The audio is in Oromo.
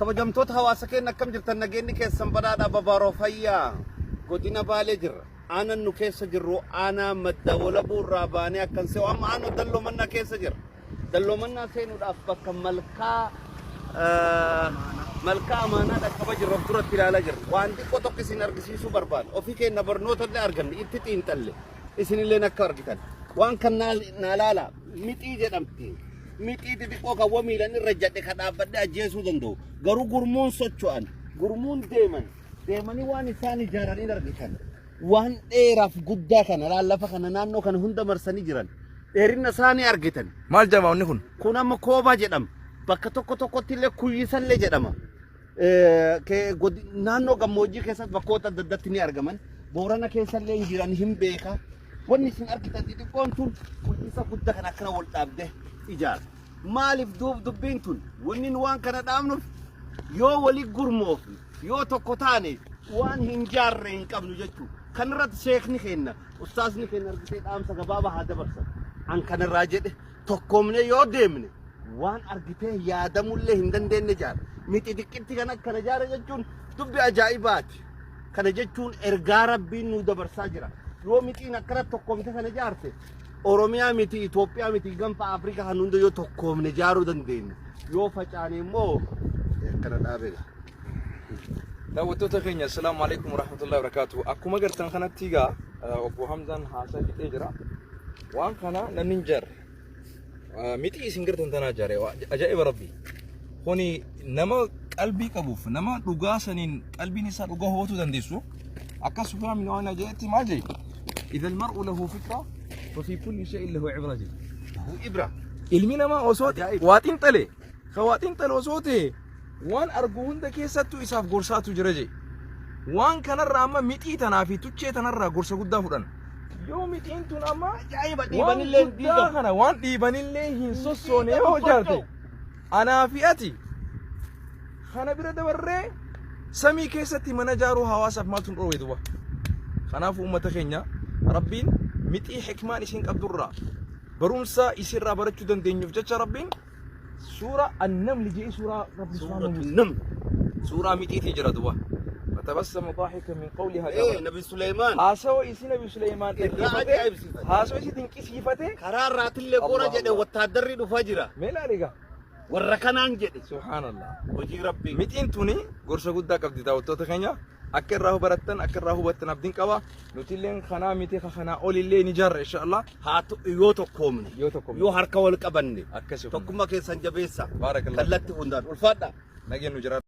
Kabajamtoota hawaasa keenya, akkam jirtan? Nageenyi keessan badhaadhaa, babaaroo fayyaa. Godina Baalee jirra. Aanan nu keessa jirru aanaa Madda Walabuu irraa baanee akkan se'u amma aanoo Dalloo Mannaa keessa jira. Dalloo Mannaa seenuudhaaf bakka malkaa Amaanaa dhaqqaba jirra, of duratti ilaalaa jirra. Waan xiqqoo tokko isin argisiisuu barbaada. Ofii keenya barnoota illee arganne, itti xiinxalle, isinillee akka argitan. Waan kan naa laala, mixii jedhamti. Mixii xixiqqoo kan wa miilan irra jadhe kan dhaabbadhe ajjeesuu danda'u. Garuu gurmuun socho'an, gurmuun deeman, deemanii waan isaan ijaaranii argitan. Waan dheeraaf guddaa kana laal, lafa kana naannoo kana hunda marsanii jiran. Dheerina isaanii argitan. Maal jedhama wanni kun? Kun amma koobaa jedhama. Bakka tokko tokkotti illee kuyyisallee jedhama. Naannoo gammoojjii keessatti bakkoota adda addaatti ni argaman. Boorana keessallee hin jiran, hin beeka. Wanni isin argitan xixiqqoon tun kuyyisa guddaa kan akkana wal dhaabde ijaara. Maaliif duub dubbiin tun wanni nu waan kana dhaabnuuf, yoo walii gurmoofne, yoo tokko taane, waan hin jaarre hin qabnu jechuudha. Kanarratti sheekni keenya, ustaazni keenya argitee dhaamsa gabaabaa haa dabarsan. An kanarraa jedhe, tokkoomne yoo deemne waan argitee yaadamullee hin dandeenye jaara. Mixi xiqqitti kan akkana jaara jechuun dubbi ajaa'ibaati. Kana jechuun ergaa Rabbiin nu dabarsaa jira. Yoo mixiin akkana tokkoomte kana jaarte, Oromiyaa miti, Itoophiyaa miti, gaanfa Afrikaa kan hunda yoo tokkoomne jaaruu dandeenya. Yoo facaane immoo akkana dhaabeera. Daawwattoota keenya, assalaamu alaikum warahmatullahi wabarakatuh. Akkuma gartan kanatti egaa obbo Hamzaan haasaa fixee jira. Waan kana namni hin jaarre. Mixii isin gartan tanaa jaare, ajaa'iba Rabbi. Kuni nama qalbii qabuuf, nama dhugaa saniin qalbiin isaa dhugaa hubachuu dandeessu. Akka Sufyaan bin Uyayna jedhetti maal jedhe? إذا المرء له فكرة ففي كل شيء له عبرة jedhe. Ibra. Ilmi namaa osoo Ajaa'iba. waa xiinxale, ka waa xiinxale osoo ta'e, waan argu hunda keessattuu isaaf gorsaatu jira jedhe. Waan kanarraa amma mixii tanaa fi tuchee tanarraa gorsa guddaa fudhan. Yoo mixiin tun amma Ajaa'iba, waan dhiibanillee hin guddaa diigamu. kana waan dhiibanillee hin sossoone yoo ijaarte, anaa fi ati kana bira dabarree samii keessatti mana ijaaruu hawaasaaf maaltu nu dhoowwe duba? Kanaafuu uummata keenya, Rabbiin mixii hikmaan isin qabdurraa barumsa isinirraa barachuu dandeenyuuf jecha Rabbiin suura Annamli jedhee suuraa Rabbi Suuratu subhaanahu Naml. Suuraa mixiitii jira duba. فتبسم ضاحكا من قولها. Nabi Suleymaan. Haasawa isi Nabi Suleymaan Irraa dhaggeeffate, ajaa'ibsiifate. haasawa isi dinqisiifate. Karaa irraatillee gora Allah jedhe, Allah. Wattaaddarri dhufaa jira. Mee ilaali egaa. Warra kanaan jedhe. Subhaanallah. Hojii Rabbii. Mixiin tuni gorsa guddaa qabdi. Daawwattoota keenya, akka irraa barattan, akka irraa hubattan abdiin qaba. Nuti illee kanaa miti, ka kanaa olillee ni jaarra inshallah. Haa yoo tokkoomne. Yoo tokkoomne. Yoo harka wal qabanne. Akkasi. Tokkummaa keessan jabeessa. Baarakallah. Kallatti hundaan ulfaadha. Nageen nu jiraadha.